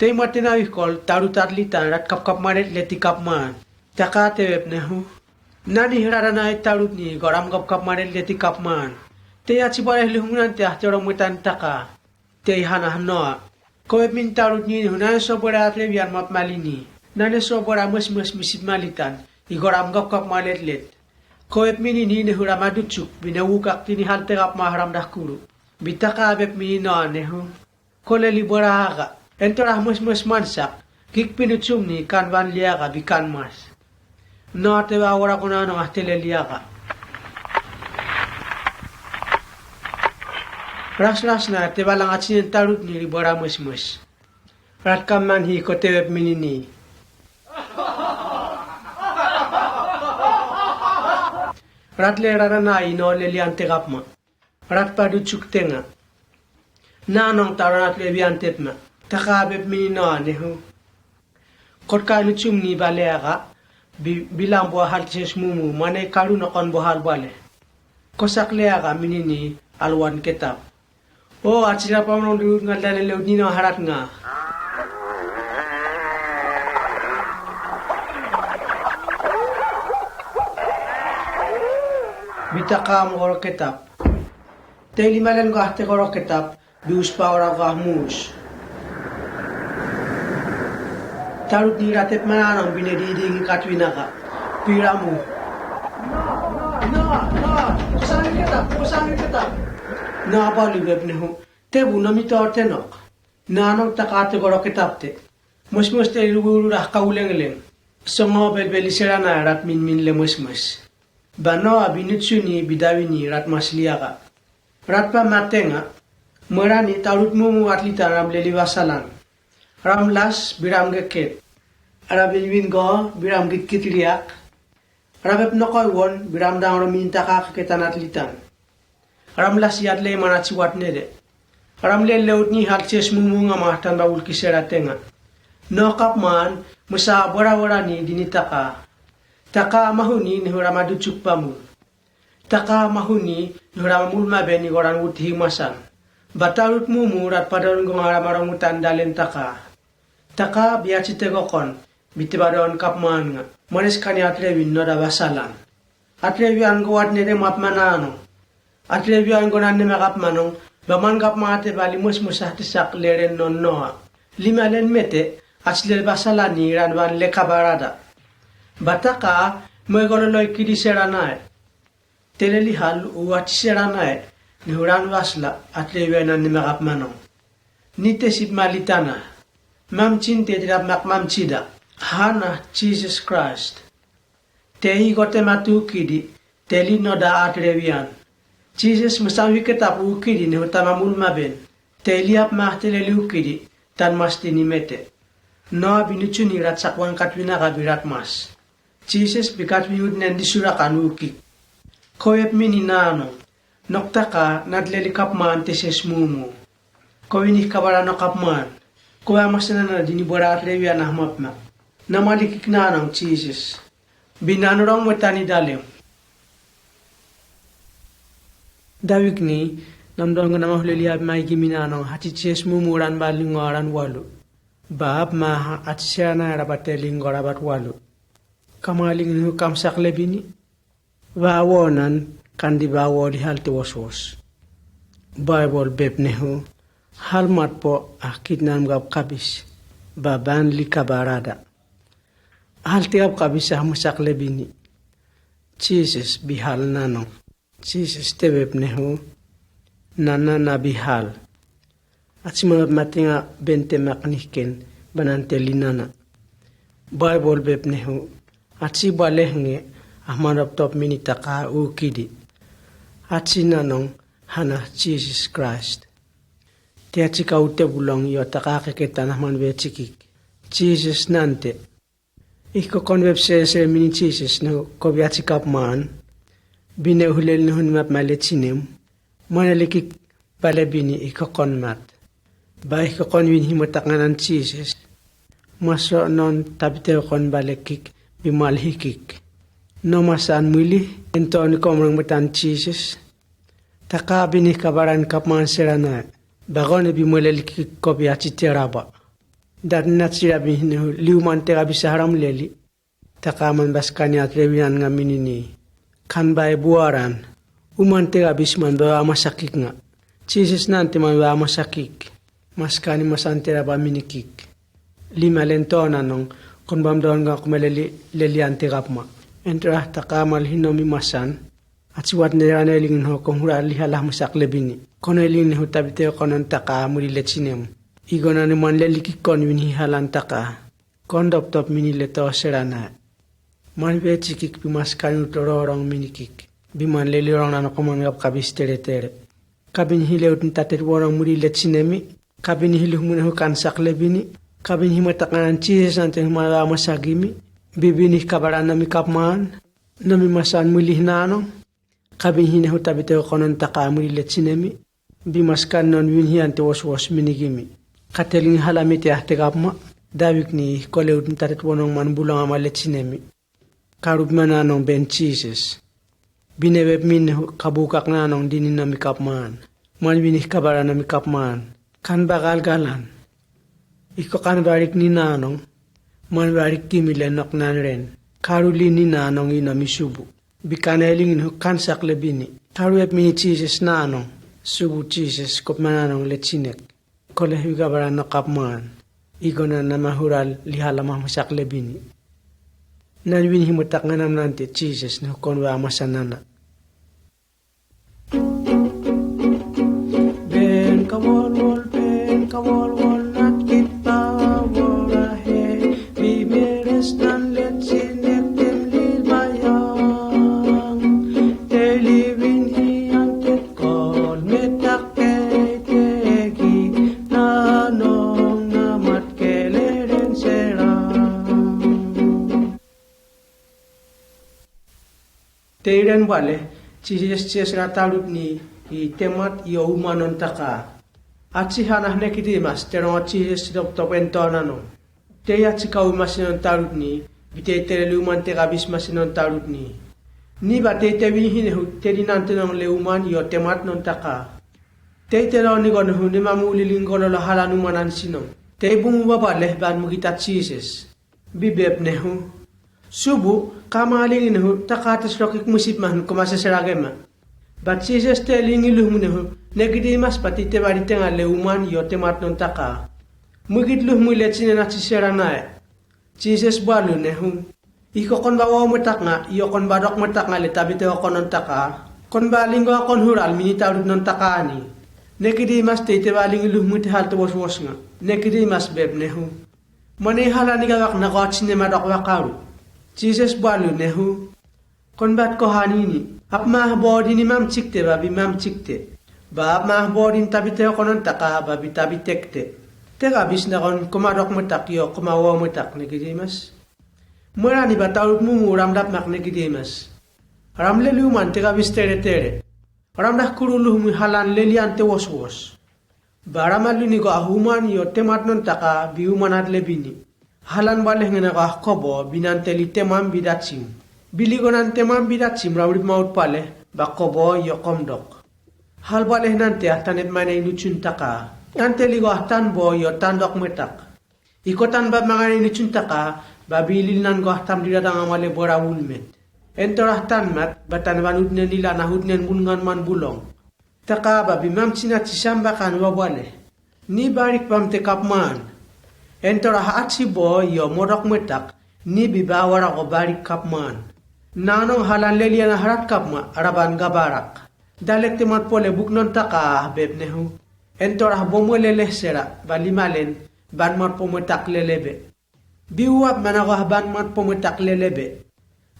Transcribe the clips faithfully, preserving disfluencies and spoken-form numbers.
Tei matenawihkol tarut atlítan rat kapkapmaletlet i kapmán. Taká tebepnehu. Nani hradanae tarutni koram kapkapmaletlet i kapmán. Tei achi bareh luhungnante ahteromwetan taká. Tei hanahnoa. Kowepmin tarutni nihu nane soobwera atlebian mapmalini. Nane soobwera mwesmwes misipmalitan. I koram kapkapmaletlet. Kowepmin ini nihu ramadutchuk binewukakti ni haltekapma hramdahkuru. Bi taká bepmin inoa nehu. Koleli bwera aga. Entora mwesmwes mansak. Kikpin uchumni kan banliaga bi kan mas. Noa teba wara konano ahteleliaga. Rasrasna teba langachinen tarutni li bwera mwesmwes. Rat kamman hi kotewepmin ini. Rat le radana ino lelian tekapma. Rat padutchuk tenga. Nanong taron atlebian tepma. Taká bepmin inoa nehu. Kotkai luchumni baleaga. Bi bilam bwahal tises mumu mane karu nokon bwahal bale. Kosakleaga minini alwan ketap. O achirapamnong diut ngal dane leut nino harat nga. Bi taká mokoro ketap. Tei limalen ko ahte koro ketap. Bi uspa ora ko ahmus. Tarutni ratepmananong bine didingi katwinaga. Piramu. Noa, noa, noa. Kosangi ketap, kosangi ketap. Noa balu bepnehu. Tebu no mito tenok. Nanong taká te koro ketapte. Mwesmwes te luwulu rahkawulengleng. Songo belbeli serana rat minmin le mwesmwes. Ba noa binutchuni bidawini rat masliaga. Rat pamatenga. Mwerani tarut mumu atlitan ram leli basalan. Ram las biram geket. Ram binbin go biram gitkit liak. Ram epnokoiwon biram dangro mintaká keketan atlitan. Ram lasiat le imanachi watnede. Ram le leutni hal tises mumu nga mahtan bawul kisera tenga. No kapman musa bwera bwerani dini taká. Taká mahuni nihu ram aduchuk pamul. Taká mahuni nihu ram amul mabeni koran wutihi masan. Ba tarut mumu rat padon gonga ram arongutan dalen taká. Taká bi achi tekokon. Bi tebadon kapman nga. Mwanes kani atlebin noda basalan. Atlebian go watnede mapmanano. Atlebian go nanne makapmanong. Ba man kapmate bali mwesmwes ahtisak leren non noa. Limalen mete. Achilel basalani ran ban lekabarada. Ba taká mwegololoikidi seranae. Teleli hal u achi seranae. Nihu ran basla atlebian nanne makapmanong. Ni tesip malitana. Mamchin te tirap makmamchida. Hana Jesus Christ. Tei kote matu kidi. Teli noda atlebian. Jesus musamwi ketap ukidi nihu tamamul maben. Teli ap mahteleli ukidi. Tan mas tini mete. Noa binuchuni rat sakwan katwinaga birat mas. Jesus bikatwi utnen disurakan ukik. Koyep mini nanong. Nok taká natleli kapman teses mumu. Kowi nih kabara no kapman. Kowi amasenana dini bora atlewi anahmapma. Namalikik nanong Jesus. Binan rong wetani dalem. Dawikni namdong namahuleli ap maiki minanong hati Jesus mumu ran balingo ran walu. Ba ap maha ati siana rabat elingo rabat walu. Kamaling nuhu kamsak lebini. Ba wonan kandi ba woli halte woswos. Baibol bepnehu. Halmat po ahkit nanmgap kabis. Ba banli kabarada. Halte gap kabis ahmasak lebini. Jesus bihal nanong. Jesus tebepnehu. Nana nabihal. Atsi mabep matinga bente maknihken banante linana. Baibol bepnehu. Atsi baleh nge ahmanop top mini taka ukidi. Atsi nanong hana Jesus Christ. Te atsi kaute bulong yo taka keketan ahman betikik. Jesus nante. Ih kokon bepsese mini Jesus no kobi atsi kapman. Bine uhulel nuhun map maletsinem. Manalikik bale bini ih kokon mat. Ba ih kokon win himotak nganan Jesus. Maso non tabite kokon balekik bimalhikik. No masan mwili entoni komrong matan Jesus. Taka bini kabaran kapman serana. Bagone bimwelelikik kobi atsi teraba. Datinat sira binhinihu liuman tega bisahram leli. Takaman baskani atrebinan nga minini. Kanbai buaran. Uman tega bisman bawamasakik nga. Jises nanti man bawamasakik. Maskani masantera baminikik. Lima lentonanon. Konbam don nga kumeleli leli antegapma. Entra takamal hinomi masan. Atsiwat neranelingin ho konhura lihalahmasak lebini. Konelingin ho tabite konon taka muli lechinem. Igonan man lelikik kon win hihalan taka. Kondoptop mini leto serana. Man bechikik bimaskani utororong minikik. Biman lelirong nano koman gap kabis teretere. Kabin hileut ntatet wonong muli lechinemi. Kabin hiluhmune hukan saklebini. Kabin himataknan Jises nanten human bawamasakimi. Bibini kabaran nomi kapman. Nomi masan muli hinanong. Kabin hine hutabite konon taka muli lechinemi. Bimaskan non win hiante woswos minikimi. Kateling halamite ahtegapma. Dawikni koleut ntatet wonong man bulong ama lechinemi. Karub mananong ben Jises. Binebeb min kabukak nanong dini nomi kapman. Man wini kabara nomi kapman. Kan bagalgalan. Iko kan barik ninanong. Man barik kimile nok nanren. Karuli ninanong ino misubu. Bikanelingin hukan saklebini. Karueb mini Jises nanong. Subu Jises kop mananong lechinek. Kole hugabaran nokapman. Igonan namahural lihalamahmasak lebini. Nan wini himutak nganam nante Jises nehukon wamasanana. Ben kawolwol, ben kawolwol, nat kita wolahe, bimeres nan lechinek tem libayang. Teli win hian ket kol metak kei teki, nanong namat keleren serang. Teiren bale, Jises Jises ratalutni, i temat i oumanon taka. Atsi hanah Nikodimos, terongo Jises toptop entonano. Tei atsi kawi masinon talutni, bitei tele luman tekabis masinon talutni. Ni ba tei tewin hinehu, teli nantenon le uman i otematnon taka. Tei telo ni gonehu, ni mamu lilin gololo halan umanan sinon. Tei bumu babale, ban mukita Jises. Bibeb nehu. Subu, kamalingin nehu, taka tes lokik musip mahn komaseseragema. Ba Jises telingin luhmu nehu, Nikodimos ba tei tebali tenga le uman i otematnon taka. Mukit luhmu lechinen atsi seranae. Jises balu nehu. Iko kon ba wometak nga, i okon ba dokmetak nga le tabite okonon taka. Kon ba lingwa kon hural mini talutnon taka ni. Nikodimos tei tebalingin luhmu tehal tewoswos nga. Nikodimos beb nehu. Mane halan igawak nako atsi nema dok wakaru. Jises balu nehu. Kon bat kohanini. Apmah bodini mamchikte ba bimamchikte. Ba apmah bodin tabite okonon taka ba bitabitekte. Tekabis nakon koma dokmetak i okon ba wometak Nikodimos. Mwerani ba talut mumu ram dapmak Nikodimos. Ram leli uman tekabis teretere. Ram dahkuru luhmu halan lelian tewoswos. Ba ram aluni ko ahuman i otematnon taka bi umanat lebini. Halan bale hengena ko ahkobo binan teli temam bidatsim. Bili konan temam bidatsim ram ripmaut bale ba kobo i okomdok. Hal bale henante ahtanep mane inuchun taka. Nan teli ko ahtanbo i otandokmetak. Iko tan ba mangane inuchun taka, ba bilil nan ko ahtam diradang amale bora ulmet. Entor ahtanmat, ba tan banutnen ilan ahutnen mulngan man bulong. Taka ba bimamchin atsi samba kan wabale. Ni barik bamte kapman. Entor ah atsi bo i omodokmetak, ni biba wara ko barik kapman. Nanong halan lelian ahrat kapma, araban gabarak. Dalek temat bole buknon taka ah beb nehu. Entor ah bomwelele sera, ba limalen, banmat bometak lelebe. Biwap mana ko ah banmat bometak lelebe.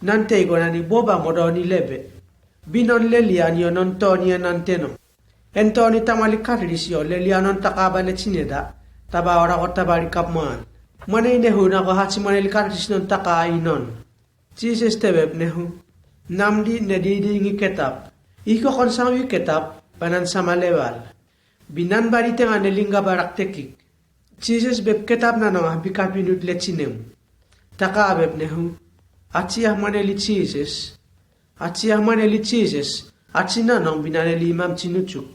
Nante i konani boba modoni lebe. Binon lelian i onon toni enantenon. Entoni tamali katris i olelianon taka ba lechineda, taba ora ko tabali kapman. Mane inehu nako hatsi maneli katrisnon taka inon. Jises tebeb nehu. Namdi nedidi ngi ketap. Iko kon samawi ketap, banan samalewal. Binan badi tenga nelingga barak tekik. Jises beb ketap nanong ah bikapinut lechinem. Taka beb nehu. Atsi ah maneli Jises. Atsi ah maneli Jises. Atsi nanong binaneli imamchin uchuk.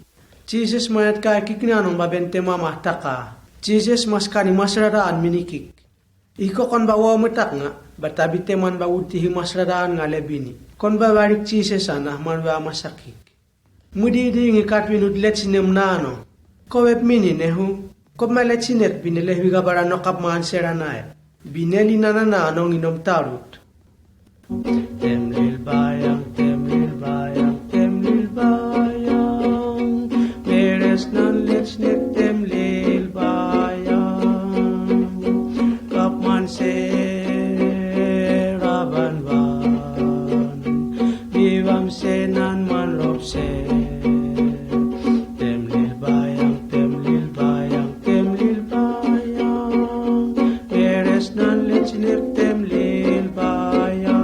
Jises manet kaikik nanong ba bente mamah taka. Jises ma skani masraran minikik. Iko kon ba wau metaknga ba ta bite man ba utihi masraran nga lebini. Kon ba barik Jises ana man wau masakik. Mudidi ngi katwin ut lechinem nano. Ko wep mini nehu. Ko ma lechinet bine lehi wika bara no kapman seranae. Bine li nana nano nginom tarut. Temlil bayang, temlil bayang, temlil bayang. Meres nan lechnek temlil bayang. Kapman seraban ban. Bibam senan man lop se. Temlil bayang, temlil bayang, temlil bayang. Meres nan lechnek temlil bayang.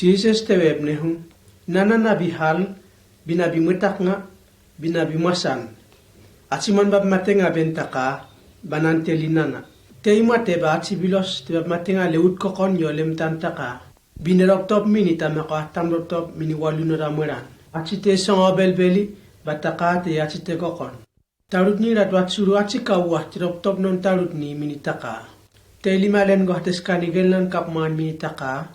Jises tewep nehu. Nana na bihal, bina bimetaknga, bina bimasan. Achi man bab matenga bentaka, banan teli nana. Tei mate ba achi bilos, te bab matenga le utkokon yo lemtan taka. Bine roptop mini tamako atam roptop mini walunora mueran. Achi te songo belbeli, bataka te achi te kokon. Tarut ni ratu atsuru achi kawa te roptop non tarut ni mini taka. Tei lima len go te skani gelnan kapman mini taka.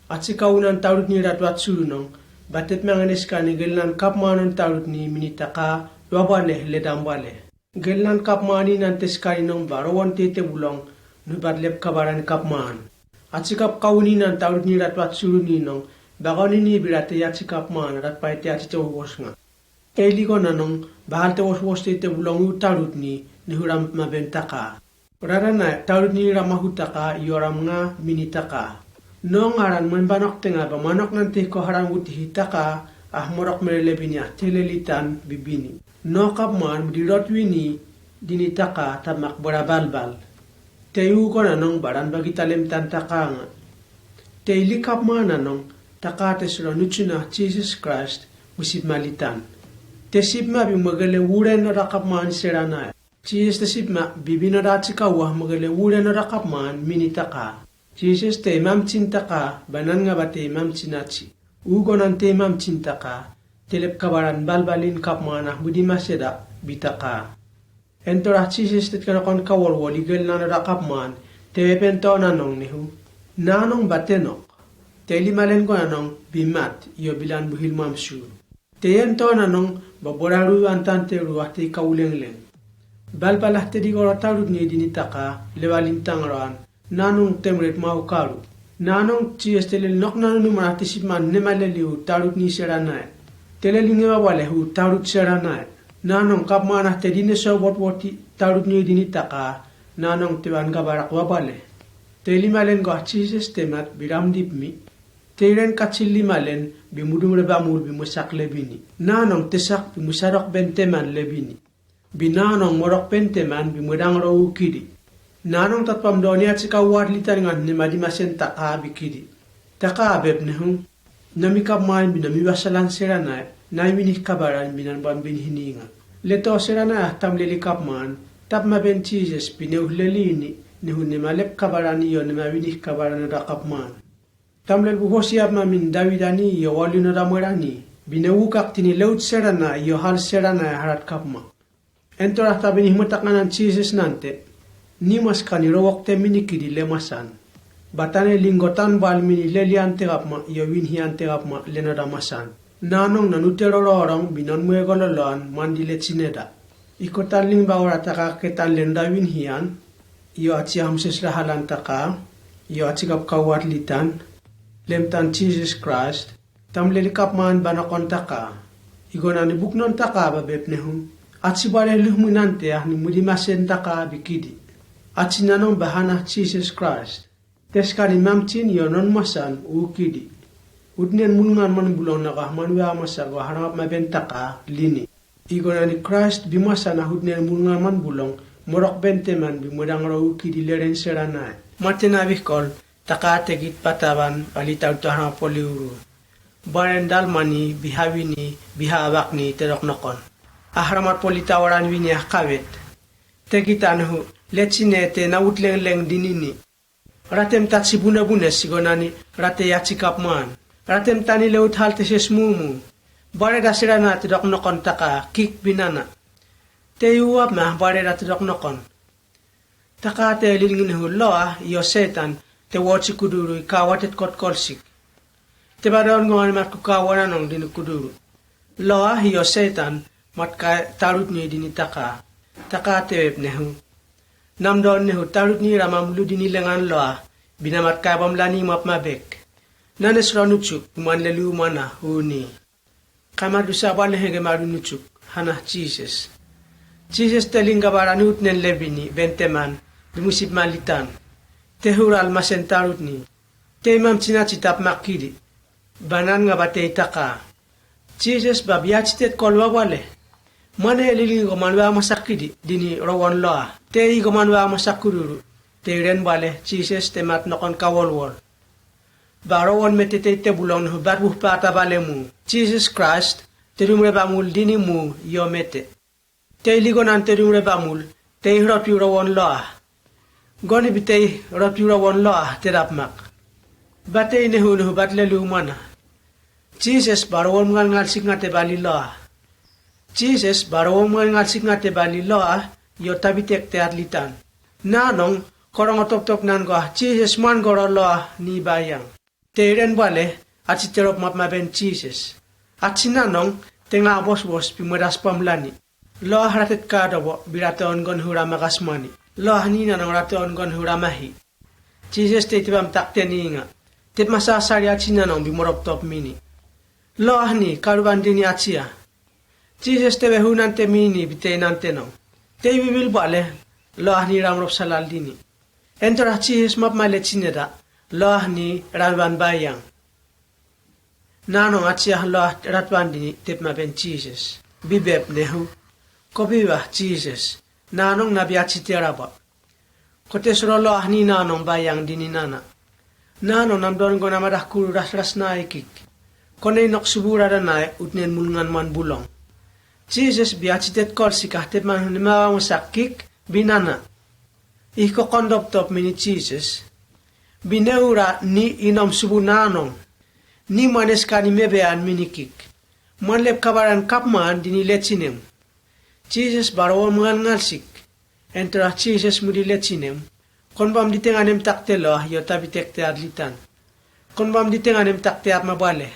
Achi kawunan tarut ni ratu atsuru non, batet mangen skani gelnan kapman non tarut ni mini taka, wabane le dambale. Gelnan kapman inan te skani non ba rowon te te bulong, nu bat lep kabaran kapman. Achi kap kawuni nan tarut ni ratu atsuru ni non, ba kawuni ni bira te achi kapman, rat pai te achi te woswos nga. Tei li kona non, ba hal te woswos te te bulong u tarut ni, ni huram ma bentaka. Rarana tarut ni rama hutaka, yoram nga mini taka. Nong aran muen banok tenga ba manok nan te ko haran wutihi taka, ah morok mere lebini ah telelitan bibini. No kapman mudi rot wini, dini taka tamak bora balbal. Tei u kona non baran bagita lemtan taka nga. Tei li kapman na non, taka te suro nuchuna Jises Kraist, wisip malitan. Te sip ma bimwegele wuren nora kapman seranae. Jises te sip ma bibin nora achi kawa mwegele wuren nora kapman mini taka. Jises te imamchin taka, banan nga ba te imamchin achi. U konan te imamchin taka, te lep kabaran balbalin kapman ah mudi maseda, bitaka. Entora Jises te kanakon kawol woli gelnan nora kapman, te wep entona non nehu. Nanong ba tenok. Tei lima len kona non, bimat, yo bilan buhil mamsu. Te entona non, ba bora ru antan te ru ah te kawuleng leng. Balbal ah te di koro tarut ni dini taka, lebalin tang roan. Nanong temret mau karu. Nanong Jises te lel nok nanu numana te sip man nema leli u tarut ni seranae. Te lel nge babale u tarut seranae. Nanong kapman ah te dine so bot boti tarut ni dini taka. Nanong te ban gabarak babale. Tei lima len go ah Jises te mat biram dipmi. Tei ren kachil lima len bimudum re bamul bimusak lebini. Nanong te sak bimusarok ben teman lebini. Binanong morok ben teman bimudang ro u kidi. Nanong tatpam doni achi kawat litan ngan nema dimasen taka bikidi. Taka bep nehu. Nami kapman binomi wasalan seranae, nai winih kabaran binan bam binihini nga. Leto seranae ah tamleli kapman, tapma ben Jises bineu leli ini, nehu nema lep kabaran iyo nema winih kabaran nora kapman. Tamlel buhosi apma min Dawid ani iyo wali nora muerani, bineu kaktini leut seranae iyo hal seranae harat kapma. Entora ta binih mutak nganan Jises nante. Ni maskani rowok te minikidi le masan. Batane lingo tan bal mini leli ante kapma, iyo winhi ante kapma, le nora masan. Nanong nanute rororong binon muego loloan mandi le chineda. Iko tan ling ba ora taka ke tan le nora winhian. Iyo achi hamses rahalan taka. Iyo achi kap kawat litan. Lemtan Jises Kraist. Tamleli kapman banakon taka. Igonani buknon taka ba bep nehu. Achi bale luhmu nante ah ni mudimasen taka bikidi. Achi nanong bahana Jises Kraist. Teskani mamchin iyo non masan u kidi. Udnen mulngan man bulong naka man wea masa go harap maben taka lini. Igonani Kraist bimasan ah udnen mulngan man bulong, morok ben teman bimudang ro u kidi leren seranae. Matena bihkol, taka tekit pataban, alita uta harap poli uru. Baren dalmani, biha wini, biha abakni, terok nokon. Ahramat polita oran wini ah kabet. Tekitanahu, lechine te na utleng leng dinini. Ratem tatsi bune bune sigonani, rate yachi kapman. Ratem tani leut hal te ses mumu. Bwareda sirana te doknokon taká kik binana. Tei uapma bwareda te doknokon. Taká te lilnginehu loa io setan te wochi kuduru i kawatet kot kolsik. Te badoon ngo animat kukawa nanong dini kuduru. Loa io setan mat kai tarutni dini taká. Taká te wepnehu. Namdoon nehu tarutni ramam ludini lengan loa binamat kai bamlani mapmabek. Nanes ronuchuk man lelu mana uni. Kamadusa bwa lehege madunuchuk hana jises. Jises te lingabara nihutnen lebini benteman dumusip malitan. Te hural masen tarutni. Te imam chinachi tapmakkidi. Banan nga ba te itaka. Jises ba biachitet kolwa bwale. Mane lilngi go manwa masakkidi dini rowon loa. Te igo manwa masakkururu. Te iren bwale jises te mat nokon kawolwol. Ba rowon mete te ite bulong nehu bat wuhpata bale mu. Jises kraist te dumre bamul dini mu io mete. Te iligonan te dumre bamul te ihrotwi rowon loa. Goni bi te ihrotwi rowon loa te dapmak. Ba te inehu nehu bat lelu mana. Jises ba rowon mngalngalsik nga te bali loa. Jises ba rowon mngalngalsik nga te bali loa. Io tabitek te atlitan. Nanong korong otoptop nan go ah jises man goro loa ni bayang. Te iren bwale achi terop mapmaben jises. Achi nanong te nga bosbos bimwedas bamlani. Loa ratet kadobo biratoon gon hura magasmani. Loa ni nanong ratoon gon hura mahi. Jises te itebam takte ni nga. Tep masasari achi nanong bimorop top mini. Loa ni karuban dini achia. Jises te behu nante mini bite nante nong. Te ibibil bwale. Loa ni ramrop salal dini. Entora jises mapmale chineda. Loa ni ramban bayang. Nanong achia loa ratban dini tep maben jises. Bibep nehu. Kobiba jises. Nanong nabi achi teraba. Kote suro loa ni nanong bayang dini nana. Nanong namdon gona madahkuru rasrasnaikik. Kone inok subu radanai utnen mulngan man bulong. Jises biachitet kolsik ah tep man huni mawamusakkik binana. Ih kokondoptop mini jises. Bineura ni inom subu nanong. Ni manes kani mebean minikik. Man lep kabaran kapman dini lechinem. Jises ba rowon mngalngalsik. Entora jises mudi lechinem. Konbam ditenganem takte loa io tabitek te atlitan. Konbam ditenganem takte apmabwale.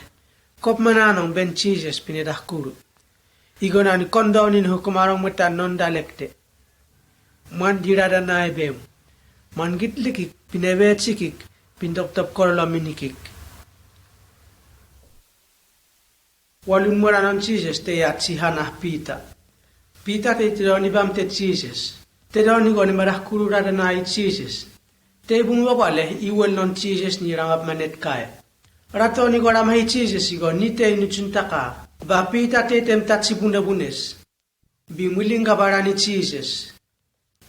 Kopma nanong ben jises pinedahkuru. Igonani kondoni nehu komarong mwetan nondalekte. Man diradanai bem. Man gitlikik pinebechikik pindoptop kololo minikik. Walun mweranon jises te yachi hana pita. Pita te itedoni bamte jises. Tedoni goni madahkuru radanai jises. Te ibung babwale iwel non jises ni ramapmanet kae. Ratoni go ramahi jises igo ni te inuchun taka. Ba pita te item tachi bunebunes. Bimwilingabara ni jises.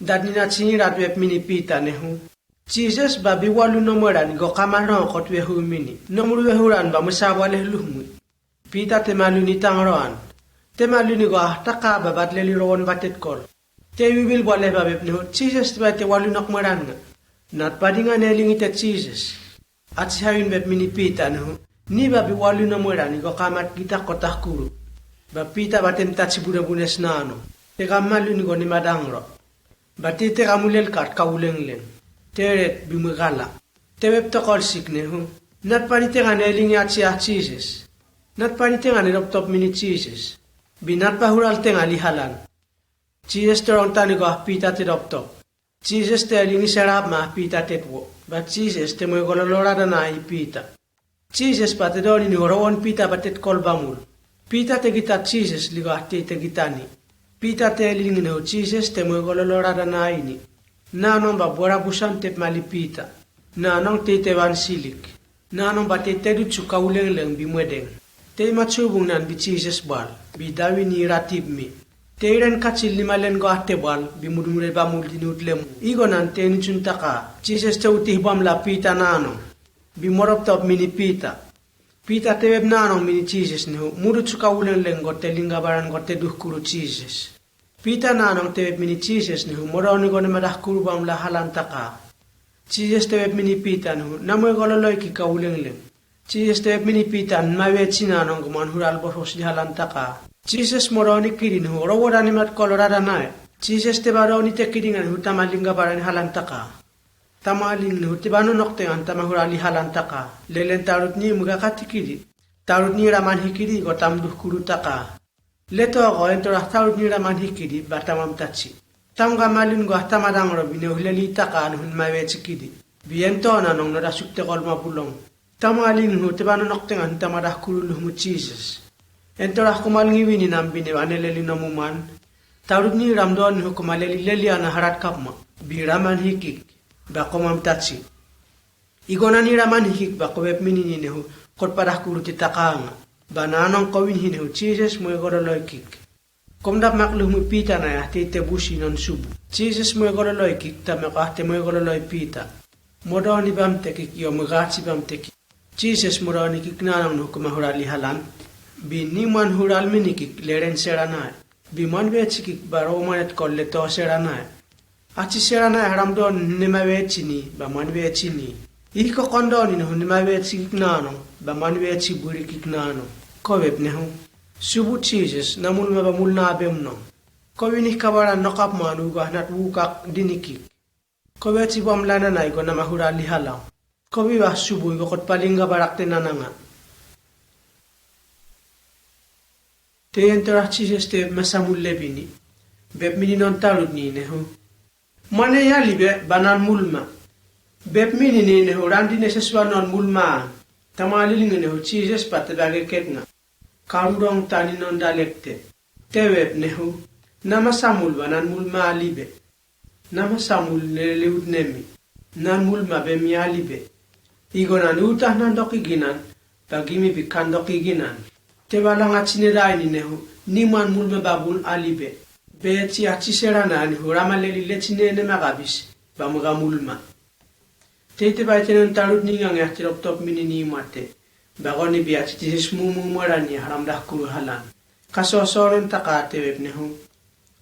Dat nina chini rat wep mini pita nehu. Jises ba biwalu nomweran igo kamarong kot wehu mini nomru wehuran ba mwesabwale luhmwi. Pita te maluni tangroan. Te maluni go ah taka ba bat leli rowon batet kol. Te ibibil bwale ba bep nehu jises te ba ite walu nokmweran nga. Natpadinga nelingite jises. Achi hawin bep mini pita nehu. Ni ba biwalu nomweran igo kamat gita kotahkuru. Ba pita batem tachi bunebunes nano. Te kamaluni go ni madangro. Ba te ite kamulel kat kawulengleng. Te ret bimwekala. Te bep tokolsik nehu. Natpaditenga nelingi achi ah jises. Natpaditenga nedoptop mini jises. Binatpahural tenga lihalan. Jises te rongtani go ah pita te doptop. Jises te elingi serapma ah pita tetwo. Ba jises te mwegololo radanai pita. Jises ba te doni ni rowon pita batet kol bamul. Pita te gita jises ligo ah te ite gitani. Pita te elingi nehu jises te mwegololo radanai ni. Nanong ba bora busan tep mali pita. Nanong te ite bansilik. Nanong ba te ite duchu kawulengleng bimwedeng. Te imachubung nan bi jises bwal. Bidawi ni ratipmi. Te iren kachil nimalen go ah te bwal bimudumre bamul dinutlemu. Igo nan te inuchun taka jises te utih bamla pita nanong. Bimorop top mini pita. Pita te bep nanong mini jises nehu muduchu kawulengleng go te lingabaran go te duhkuru jises. Pita nanong te bep mini jises nehu moroni go ni madahkuru bamla halan taka. Jises te bep mini pita nehu namwegololoiki kawulengleng. Jises tebepmín i Pita, nimawechi nánong ko man hural bohos lihalan taká. Jises modooni kidi nehu, rowoda nimat kolo rada nae. Jises tebadooni te kidi nga nehu tama lingabara nihalan taká. Tama ling nehu tebanonokteng an tama hural lihalan taká. Lelen tarutni mugakati kidi. Tarutni raman hikidi ko tamduhkuru taká. Leto ko entora tarutni raman hikidi ba tamam tachi. Tamga malin go tama dangro bine uhileli taká nehu nimawechi kidi. Bi ento nánong noda sukte kolma bulong. Tama ling nehu tebanonokteng an tama dahkuru luhmu Jises. Entora kumal ngiwini nan bine ba neleli nomuman. Tarutni ramdoon nehu kumal leli leli ana harat kapma. Bi raman hikik. Ba komam tachi. Igo nani raman hikik ba kobepmín ini nehu kotpa dahkuru te taká nga. Ba nánong kowin hi nehu Jises moigololo ikik. Komdap makluhmu Pita na yahte ite busi non subu. Jises moigololo ikik ta meko ahte moigololo i Pita. Modooni bamtekik yo mogachi bamtekik. Jises modooni kik nánong nehu koma hural lihalan. Bi ni man hural minikik leren sera nae. Bi man wechikik ba romanet kol leto sera nae. Achi sera nae haramdoon nimawechi ni ba man wechi ni. Iko kondooni nehu nimawechi kik nánong ba man wechi buri kik nánong. Kowep nehu. Subu Jises namulma ba mulna bemnong. Kowini kabaran nokapman ugo ahnat wukak dinikik. Kowechi bom lana nai go nama hural lihalan. Kowi wa subu igo kotpa lingabarak te nana nga. Te entora Jises tebep masamul lebini. Bepmín ini non tarutni nehu. Mane yalibe ba nan mulma. Bepmín ini nehu randi ne seswa non mulma. Tama liling nehu Jises pa tebageket nga. Karurong tani non dalekte. Tebep nehu. Nama samul ba nan mulma alibe. Nama samul neliut nemi. Nan mulma bemi alibe. Igo nan uta nan doki ginan. Ba gimi bi kan doki ginan. Teba lang achi ne daini nehu. Ni man mulma ba bul alibe. Bechi achi sera nae nehu rama leli lechi ne ne magabis. Ba mga mulma. Teite baite non tarutni nga nge ahte toptop mini ni mate. Bagoni bi achi Jises mumu mora ni haram dahkuru halan. Kasoso non taká tebep nehu.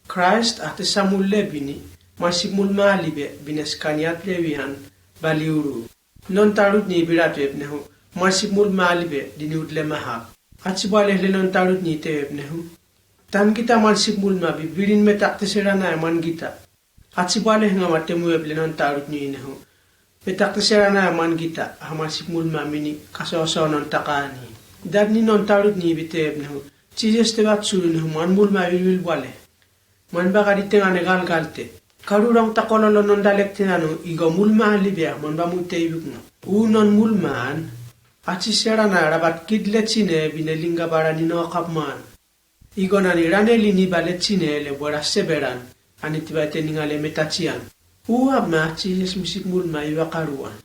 Kraist ahte samul lebini. Marsip mulma alibe bine skaniat lewihan. Baliuru. Non tarutni bira tebep nehu. Marsip mulma alibe diniut lemahak. Achi bale le non tarutni tebep nehu. Tan gita marsip mulma bi birin metakte sera nae man gita. Achi bale nga mate muep le non tarutni nehu. Petakte sera nae man gita, hamarsip mulma mini, kasoso non taká ni. Datni non tarutni bi tebep nehu. Jises tebep sulu nehu man mulma wilwil bale. Man bagadi tengan egalgalte. Karurong takololo non dalekte nanu igo mulma alibe man ba mute iwik nga. U non mulma an. Achi sera nae rabat kid lechi ne bine lingabara ni nokapman. Igo nani raneli ni ba lechi ne le bora seberan, ani tiba ite ninga le metachian. Uwa ma Jises misip mulma iwa karuan.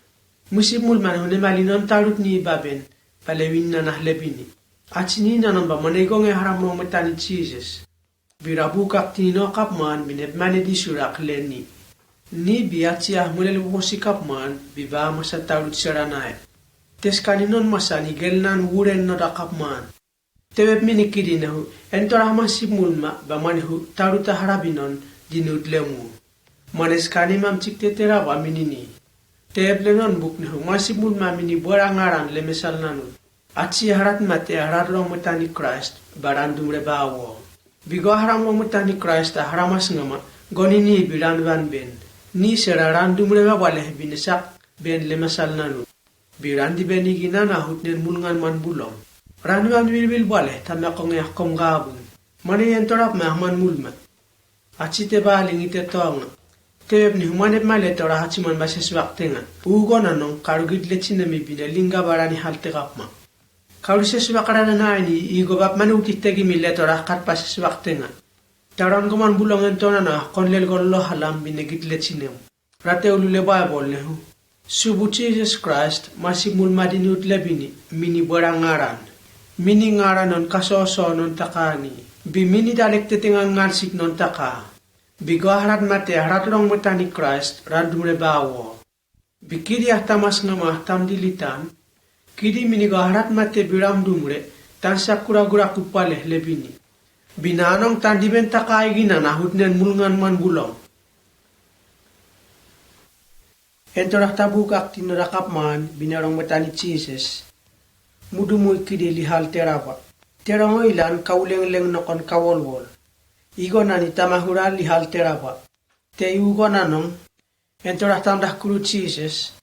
Misip mulma nehu nemali non tarutni baben, ba lewin nana lebini. Achi ni nanom ba mane igo nge haram rong metani Jises. Bira bukak tini nokapman bine mane disurak leni. Ni bi achi ah mulel wosi kapman, bi ba masa tarut sera nae. Teskani non masa ni gel nan wuren noda kapman. Tebep mini kidi nehu, entora hamarsip mulma, ba manehu, taruta harabi non, diniut lemu. Maneskani mamchik tetera ba mini ni. Tebep le non buk nehu, marsip mulma mini bora ngaran lemesal nanu. Achi harat mate harat rong metani Kraist, ba randumre ba wo. Bigo haram rong metani Kraist, haramas ngama, goni ni bi ranwan ben. Ni sera randumre ba wale binesak ben lemesal nanu. Bi randi beni ginan ahut nen mulngan man bulong. Ranwan wilwil bale, tamekong yahkom gabun. Mane yentorap ma ahman mulma. Achi te bali ngite tonga. Tebep ni humanep ma letora hachiman ba seswak tenga. Ugo nanong, karu git lechi nemi bine lingabara ni hal tekapma. Karu seswak rana naini, igo bap mane utih tegi mi letora kat ba seswak tenga. Tarang goman bulong entona na, kon lel golo halam bine git lechi nemu. Rate ulu le Baibol nehu. Subu Jises Kraist, marsip mulma diniut lebini, mini bora ngaran. Mini ngaran non kasoso non takani. Bi mini dalek tetengan ngansik non taka. Bigo harat mate harat rong metani Kraist, randumre ba wo. Bi kidi ahtamas ngama ahtam dilitan. Kidi mini go harat mate bi randumre, tan sakura gura kupale lebini. Bi nanong tan diben taka iginan ahut nen mulngan man bulong. Entora tabukak tino rakapman, bine rong metani Jises. Mudumuikidi lihal terabua. Terongoilan kaulenguleng nokon kawolwol. Igonani tamahura lihal terabua. Teiugonanong, entorahtang dahkuru Jises,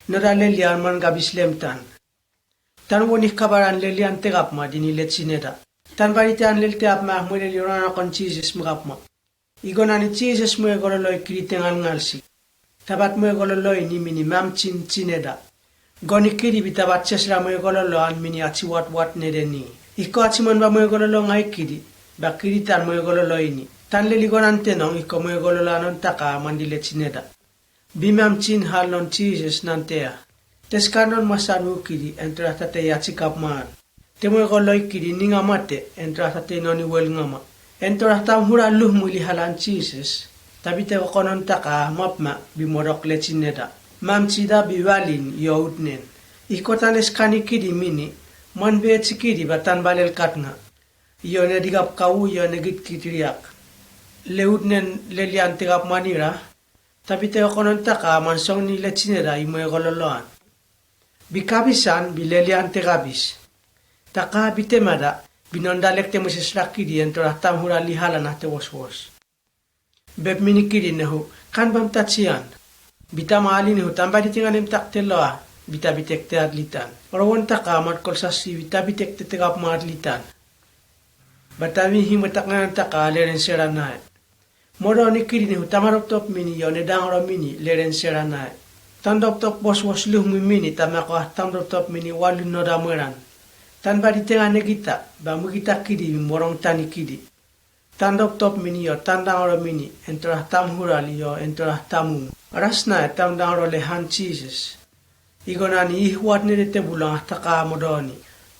nora lelian man gabislem tan. Tan woni kabaran lelian tekapma dini letineda. Tan baritean lelteapma muelel ironanokon Jises mukapma. Igonani Jises muekololoikidi tengalngalsi. Tapat muekololoini mini mamchin tineda. Gonikidi bi tapat sesra muekololoan mini achiwatwat nedeni. Iko achiman ba muekololongaikidi, ba kidi tan muekololoini. Tan leli gonan tenong iko muekololoan on taka mandi letineda. Bi mamchin hallon Jises nan tea. Teskannon masanuukidi entorahtatei achikapmaan. Te muekololoikidi ningamate entorahtatei noni welngama. Entorahtamhura luhmui lihalan Jises. Tabi te kokonon taka mapma bi modok letineda. Mamchida bi walin yo utnen. Iko tan eskanikidi mini, man beechikidi ba tan balel katnga. Yo nedikap kawu yo negitkit riak. Le utnen lelian tekapmanira. Tabi te kokonon taka man songni letineda i muekololoan. Bi kabisan bi lelian tekabis. Taka bi temada, bi nondalek te muesesrakidi entorahtamhura lihalan ahte woswos. Bep minikidi nehu, kan bamtachian. Bi tamali nehu tan baritengan emtakteloa, bi tabitekte atlitan. Orowon taka mat kolsasi bi tabitekte tekapma atlitan. Ba tamihim etaknganan taka leren seranae. Modonikidi nehu tamarotop mini yo nedangro mini leren seranae. Tan doptop bosbos luhmui mini tamakoa tan doptop mini walun nodamueran. Tan baritengan egita, ba mugitakidi bi morongtanikidi. Tan doptop mini yo tan dangro mini entorahtamhural yo entorahtamum. Rasnae tan dangro lehan Jises. Igonani ihwatnede tebulon ahtaka modoni.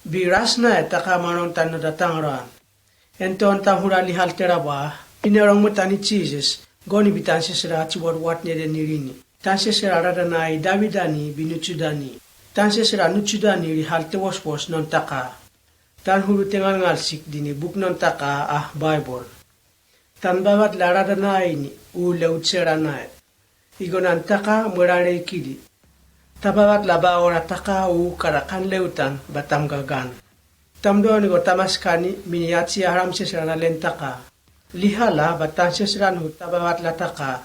Bi rasnae taka manongtan nodatangroan. Enton tamhura lihal terabua. Inerong motani Jises. Goni bi tan sesera achiwatwatnede nirini. Tan sesera radanai dawidani bi nuchudani. Tan sesera nuchudani lihal tewoswos non taka. Tan hulu tengalngalsik dini buk non taka ah Baibol. Tan babatla radanaini uu leutseranae. Igonan taka muerareikidi. Tababatla baora taka uu karakan leutan ba tamgagan. Tamdoni go tamaskani mini achi aramsesera lalen taka. Lihala ba tan sesera nuhu tababatla taka.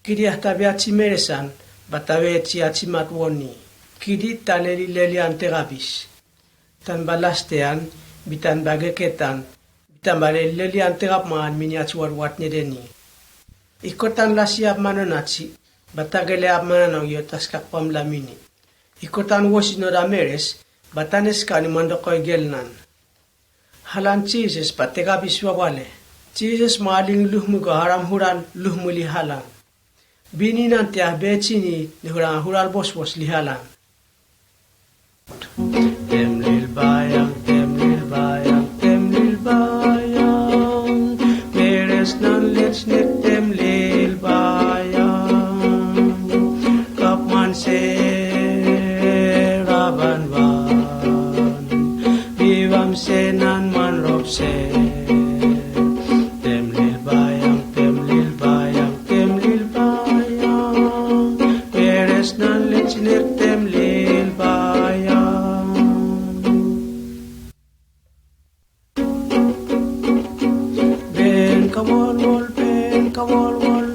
Kidi ahtabi achi meresan ba tabi achi achi matwoni. Kidi tan leli lelian tekabis. Tan balastean, bi tan bageketan, bi tan baleli lelian tekapmaan mini achiwatwatnedeni. Iko tan lasi apmanonachi, ba tagele apmananong yo taskakpamla mini. Iko tan wosi noda meres, ba tan eskani mandokoigelnan. Halan Jises ba tekabis wawale. Jises malin luhmui go haramhuran luhmui lihalan. Bininan te ah bechini nehuran hural bosbos lihalan. Temlil bayang, temlil bayang, temlil bayang. Meres nan letsnek temlil bayang. Kapman se raban ban. Bibam se nan man rop se. Temlil bayang, temlil bayang, temlil bayang. Meres nan letsnek temlil bayang. Ben kawol wol, ben kawol wol.